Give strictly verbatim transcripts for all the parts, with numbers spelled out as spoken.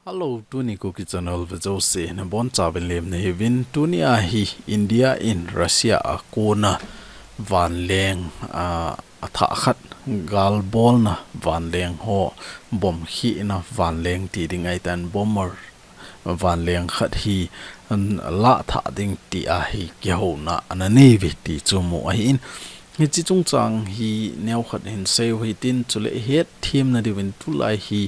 Hello, tuni Kuki Channel ve jouse nabonchauvin lemna hiuvin. Tuni a hi India in Russia a kona vanleng, a, athah khat, galbolna vanleng ho, bomb khehna vanleng ti ding ahitan, bomber vanleng khat hi, um, lathah ding ti a hi kihouna ana neiuve ti chu mu ahin. Hiche chungchang hi neokhat hin seiu hitin, chule ihet themna diuvin tulai hi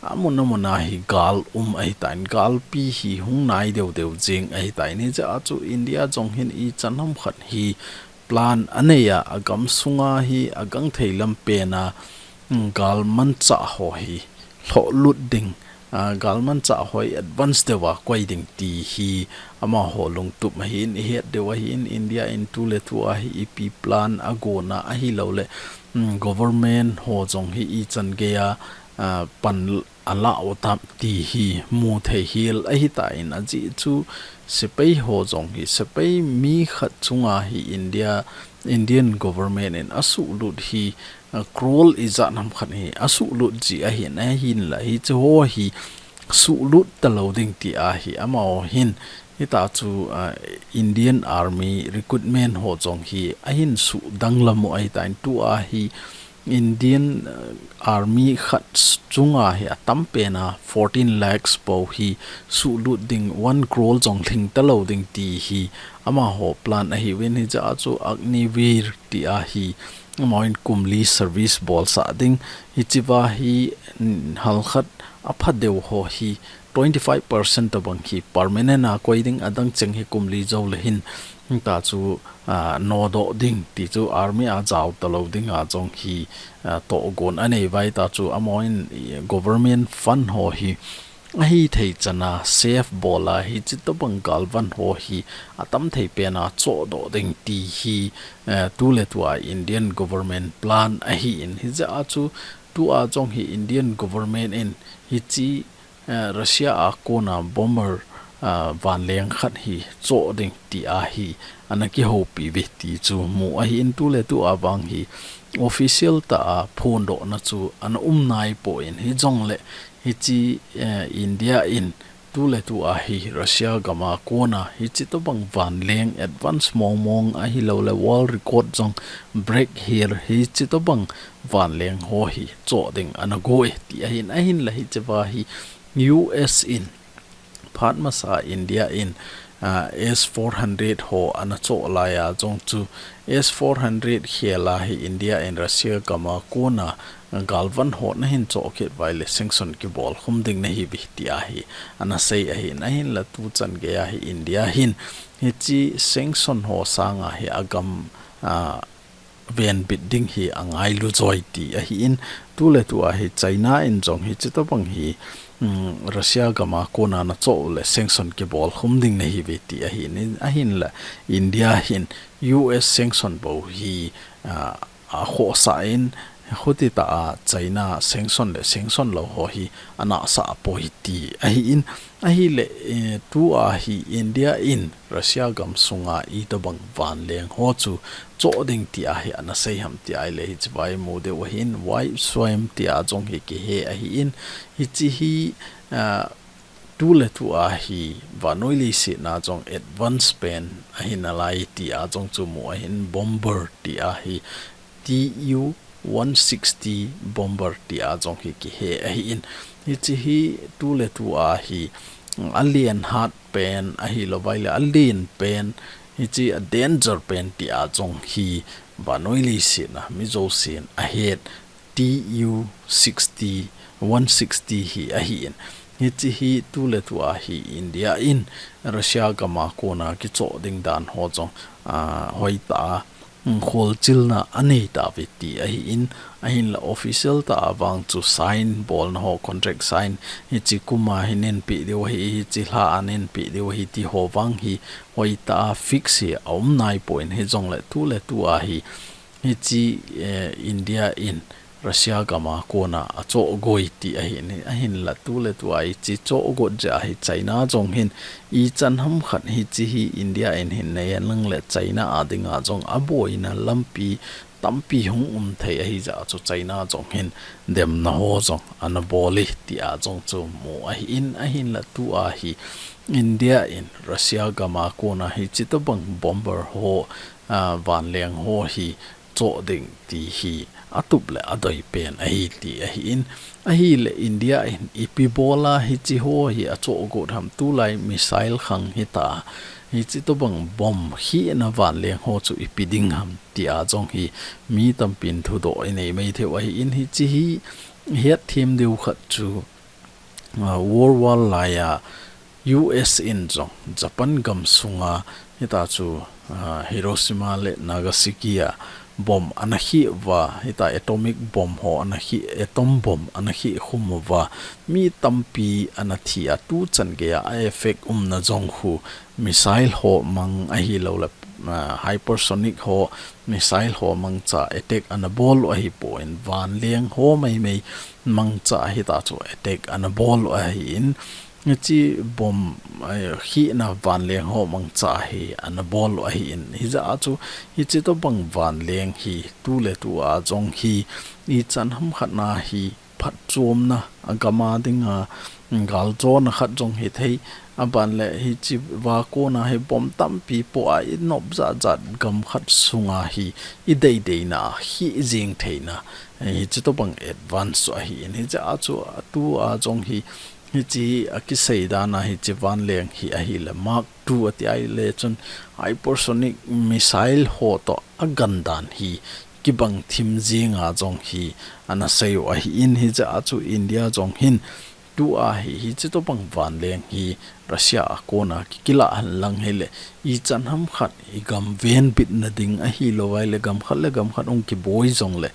amun amun a hi gal um ahitan, galpi hi hung nai deu deu jing ahitan. Hijeh a chu India jong hin ichan ham khat hi plan anei a, agam sunga hi agangthei lam pen a, um, galmanchah ho hi lhohlut ding, a, galmanchah ho hi advance deu a koi ding ti hi amaho lungtup ahin. Ihet diu ahin, India in tuletu a hi ipi plan agon a ahilouleh, um, government ho jong hi ichan gei a, a, pan alah u tam ti hi mu thei hel ahitan, ajeh chu sepai ho jong hi, sepai mi khat chunga hi India, Indian government in asuhlut hi, a, crore ijat ham khat hi asuhlut ji ahin, ahinla hiche ho hi suhlut talou ding ti a hi amaho hin, hita chu, a, Indian Army recruitment ho jong hi ahin suhdang lam u ahitan, tua hi Indian, a, Army khat s-, chunga hi atam pen a fourteen lakhs bou hi suhlut ding, one crore jong lhing talou ding ti hi amaho plan ahiuvin. Hijeh a chu Agniveer ti a hi amahon kum li service bolsah ding, hichea hi, mm, halkhat apha deu ho hi twenty-five percent tobang hi permanent a koi ding, adang cheng hi kum li jou le hin, hita chu, a, nodoh ding ti chu army a jao talou ding a jong hi, a, tohgon anei uva, hita chu amahon, i, government fund ho hi ahithei chan a save bol a, hiche tobang galvan ho hi atam thei pen a chohdoh ding ti hi, eh, tuletu a Indian government plan ahin. Hijeh a chu tua jong hi Indian government in hiche, eh, Russia a kona bomber, ah, vanleng khat hi choh ding ti a hi ana kihoupi uve ti chu mu ahin. Tuletu a vang hi official tah a phondohna chu ana um naipon, hijongle hiche, eh, India in tuletu a hi Russia gam a kona hiche tobang vanleng advance mong mong ahilouleh world record jong break hel hiche tobang vanleng ho hi choh ding ana goi ti ahin. Ahinla hichea hi U S in phat masa India in, ah, S four hundred ho ana choh lai a jong chu S four hundred khel a hi India in Russia gam a kona galvan ho nahin choh kit uva ahile sanction kibol khum ding nahiuve ti a hi ana sei ahin. Ahinla tuchan gei a hi India hin hiche sanction ho sang a hi agam, ah, venbit ding hi angailu joi ti ahin. Tuletu a hi China in jong hiche tobang hi, mm, Russia gam a kona nachoh uleh sanction kibol khum ding nahiuve ti ahin. Ahinla India hin U S sanction bou hi, ah, akhohsah in, khutitah a China sanction le sanction lou ho hi anahsah poi ti ahin. Ahile, eh, tua hi India in Russia gam sunga itobang vanleng ho chu choh ding ti a hi ana sei ham ti ahile, hichea imu diu ahin, wipe sweep ti a jong hi kihe ahin. Hiche hi, ah, tuletu a hi vannoi leiset a jong advance pen ahi nalai ti a jong chu mu ahin, bomber ti a hi T U one sixty bomber ti a jong hi kihe ahin. Hiche hi tuletu a hi alen hat pen ahilouva ahile alen pen, hiche a danger pen ti a jong hi vannoi leiset a mi jousen ahet T U sixty, one sixty hi ahin. Hiche hi tuletu a hi India in Russia gam a kona kichoh ding dan ho jong, ah, hoitah a, mm, kholchilna anei tauve ti ahin. Ahinla official tah a vang chu sign bolna ho, contract sign, hiche kum a hi neipe diu ahi, hiche lha a neipe diu ahi ti ho vang hi hoitah a fix hi aum naipon, hijongle tuletu a hi hiche, eh, India in Russia gam a kona achohgoi ti ahin, ahinla tuletu a hiche chohgot jeh a hi China jong hin ichan hamkhat hiche hi India in hin nei henlang le China a dinga jong aboina lampi tampi hung um thei ahi jeh a chu China jong hin demna ho jong ana bol e ti a jong chu mu ahin, ahinla tua hi India in Russia gam a kona hiche tobang bomber ho, ah, vanleng ho hi choh ding ti hi atup le adei pen ahi ti ahin, ahile India in ipi bol a hiche ho hi achohgot ham, tulai missile khang hita, hiche tobang bomb khehna vanleng ho chu ipi ding ham ti a jong hi mi tampin thudoh inei mai thei u ahin, hiche hi hetthem diu khat chu, ah, World War lai a U S in jong Japan gam sunga hita chu, ah, Hiroshima le Nagasaki a bomb ana kheh uva, hita atomic bomb ho ana kheh, atom bomb ana kheh khum uva, mi tampi ana thi a, tuchan gei a a effect umna jong khu missile ho mang ahilou le, ah, hypersonic ho, missile ho mangcha attack ana bol u ahipon, vanleng ho maimai mangcha hita chu attack ana bol u ahin, hiche bomb, eh, khehna vanleng ho mangcha hi ana bol u ahin, hijeh a chu hiche tobang vanleng hi tuletu a jong hi ichan hamkhat na hi phatchomna, agam a dinga galjona khat jong hithei, aban le hiche va kona hi bomb tampi poh a inop jat jat gam khat sunga hi idei deina a kheh jeng theina, hiche tobang advance chu ahin, hijeh a chu tua jong hi, hiche hi akisei dan a hiche vanleng hi ahile Mark two ati ahile chun hypersonic missile ho toh agan dan hi kibang thim jeng a jong hi ana sei u ahin, hijeh a chu India jong hin tua hi hiche tobang vanleng hi Russia a kona kikilah henlang hile ichan hamkhat igam venbitna ding ahilou vai le gam khat le gam khat hung kiboi jong le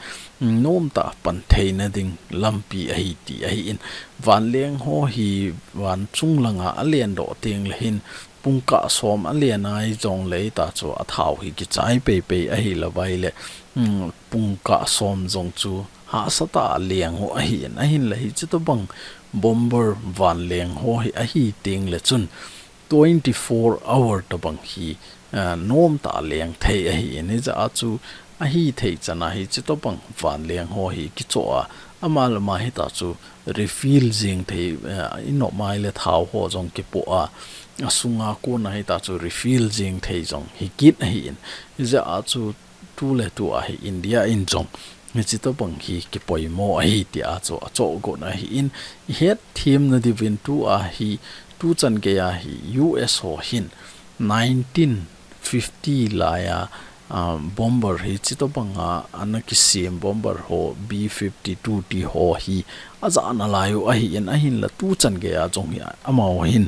nomtah pan theina ding lampi ahi ti ahin, vanleng ho hi van chung langa alen doh teng le hin pungkah som alen a jong le hita chu athao hi kichai peipei ahilou vai le, um, pungkah som jong chu hahsa tah a leng u ahin, ahinla hiche tobang bomber vanleng ho hi ahi teng le chun twenty four hour tobang hi, ah, nomtah a leng thei ahin, hijeh a chu ahithei chan a hiche tobang vanleng ho hi kichoh a, ama le ama hita chu refill jeng thei, ah, inop mai le thao ho jong kipoh a, asunga kona hita chu refill jeng thei jong hi kit ahin, hijeh a chu tuletu a hi India in jong hiche tobang hi kipoimo ahi ti a chu achohgot ahin, ihetthem na diuvin tua hi tuchan gei a hi U S ho hin nineteen fifty lai a, ah, bomber hiche tobang a ana kisem bomber ho B fifty-two ti ho hi ajah nalai u ahin, ahinla tuchan gei a jong hi amaho hin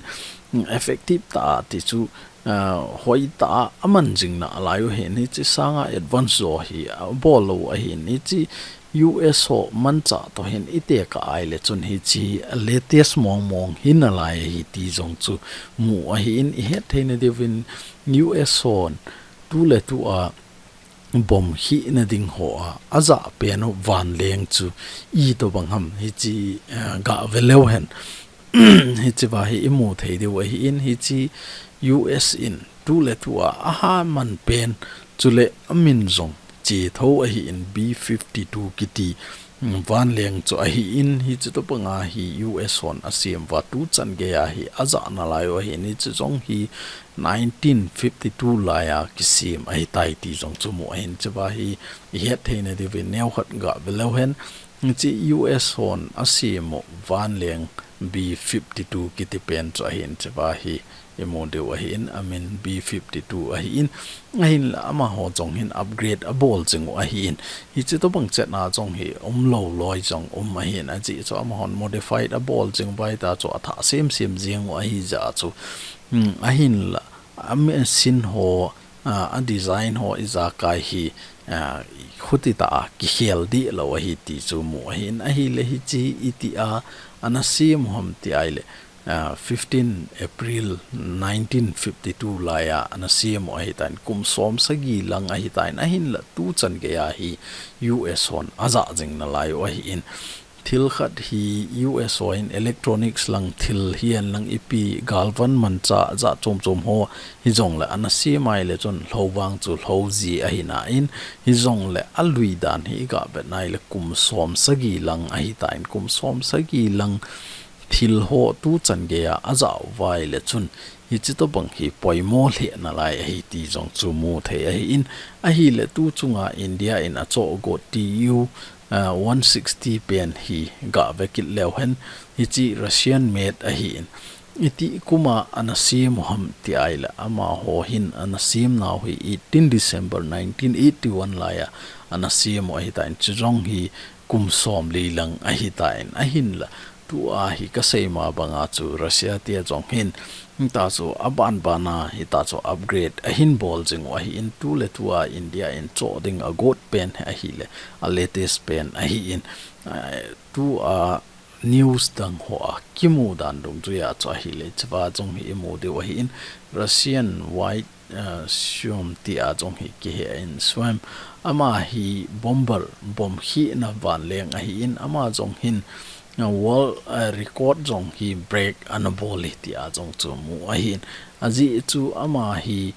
effective tah a ti chu, ah, hoitah a aman jing nalai u ahin, hiche sanga advance jo hi abol lou u ahin, hiche U S ho manchah toh hin itekah ahile chun hiche latest mong mong hi nalai ahi ti jong chu mu ahin, ihetthei na diuvin U S hon tuletu a bomb khehna ding ho a ajah pen u vanleng chu itobang ham hiche, ah, gah ve leu hen. Hiche va hi imu thei diu ahin, hiche U S in tuletu a ahaman pen chule amin jong che tho ahin, B fifty-two kiti, um, vanleng chu ahin, hiche tobang a hi U S hon asem uva tuchan gei a hi ajah nalai u ahin, hiche jong hi nineteen fifty-two lai a kisem ahitai ti jong chu mu ahin, hiche va hi ihetthei na diuvin neokhat gah ve leu hen, hiche U S hon asem u vanleng B fifty-two kiti pen chu ahin, hiche va hi imu diu ahin, amin B fifty-two ahin, ahinla amaho jong hin upgrade abol jing u ahin, hiche tobang chet na jong hi umlou loi jong um ahin, ajeh chu amahon modified abol jing uva hita chu athah semsem jeng u ahi jeh a chu, um, ahinla a machine ho, ah, a design ho ijakai hi, ah, khuti tah a kikhel deh lou ahi ti chu mu ahin, ahile hiche iti a ana sem u ham ti ahile uh, fifteen April nineteen fifty-two laiya ana sem u ahitan, kum som sagi lang ahitan, ahinla tuchan geiya hi U S hon aja jing nalai u ahin. Thil khat hi U S hon electronics lang thil hihen lang ipi galvan manchah jat chom chom ho hijongle ana sem ahile chun lhouvang chu lhou ji ahi nan, hijongle alui dan hi iga vet nahile kum som sagi lang ahitan, kum som sagi lang thil ho tuchan geiya aja u ahile chun hichi tobang hi poimo lheh nalai ahi ti jong chu mu thei ahin, ahile tu chunga India in achoh got T U, uh, one sixty pen hi ga ve kit leu hen, hichi Russian made ahin. Iti kuma ana sem u ham ti ahile amaho hin ana sem nau hi eighteen December nineteen eighty-one laiya ana sem u ahitan, chu jong hi kum som li lang ahitan, ahinla tua hi kasei ma banga chu Russia te jong hin hita chu aban bana hita chu upgrade ahin bol jing u ahin, tuletua India in choh ding agot pen ahile a latest pen ahin, eh, tua news dang hoa kimu dan dungjuiya chu ahile, chuva jong hi imu diu ahin, Russian wide, uh, Swarm tia jong hi kihe in, Swarm ama hi bomber, bomb khehna vanleng ahin, ama jong hin, uh, world, uh, record jong hi break ana bol e tia jong chu mu ahin, ajeh chu ama hi,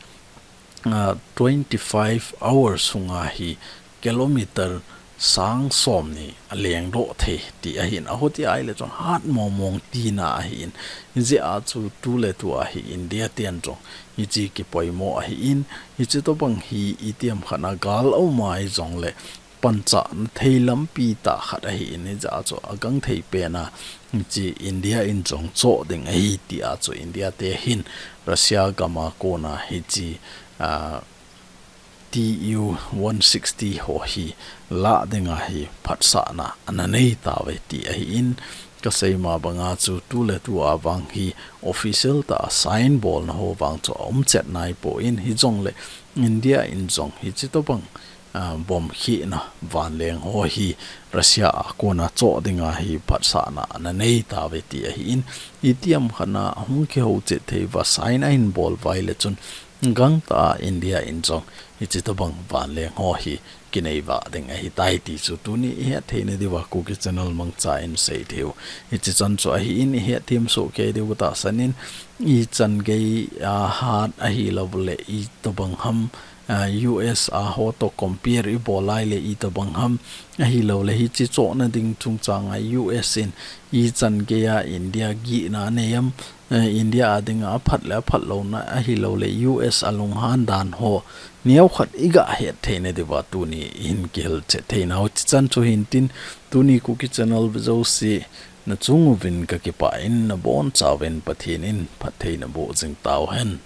uh, twenty-five hours sunga hi kilometer sang som ni aleng doh thei ti ahin, ahuti ahile chun hat mong mong tina ahin, hijeh a chu tuletua hi India ten jong hichi kipoimo ahin, hichi tobang hi itiham khat a gal aum a hijongle panchah na thei lampi tah khat ahin, hijeh a chu agangthei pen a hichi India in jong choh ding ahi tia chu India te hin Russia gam a kona hichi, ah, T U one sixty ho hi lah dinga hi phatsahna ana nei tauve ti ahin, kasei ma banga chu tuletua vang hi official tah a sign bolna ho vang chu aum chet naipon, hijongle India in jong hichi tobang, ah, bomb khehna vanleng ho hi Russia a kona choh dinga hi phatsahna ana nei tauve ti ahin, itiham khat a hung kihou chet thei uva sign ahin bol u ahile chun gangtah a India in jong hichi tobang vanleng ho hi kinei vah ding ahitai ti chu tuni ihet theina diuva Kuki Channel mangcha in sei theiu hichi chan chu ahin, ihet them soh kei diu tahsan in, ichan geiya hat ahilouleh itobang ham, ah, U S a ho toh compare ibol ahile itobang ham, ahilouleh hichi chohna ding chungchang a U S in ichan geiya India gihna anei am, eh, India a dinga aphat le aphat louna ahilouleh U S a lunghan dan ho neokhat iga het theina diuva tuni ihin kihil chet theinau chichan chu hintin, tuni Kuki Channel ve jouse nachung uvin kakipah in, nabonchauvin Pathen in phatthei naboh jing tauhen.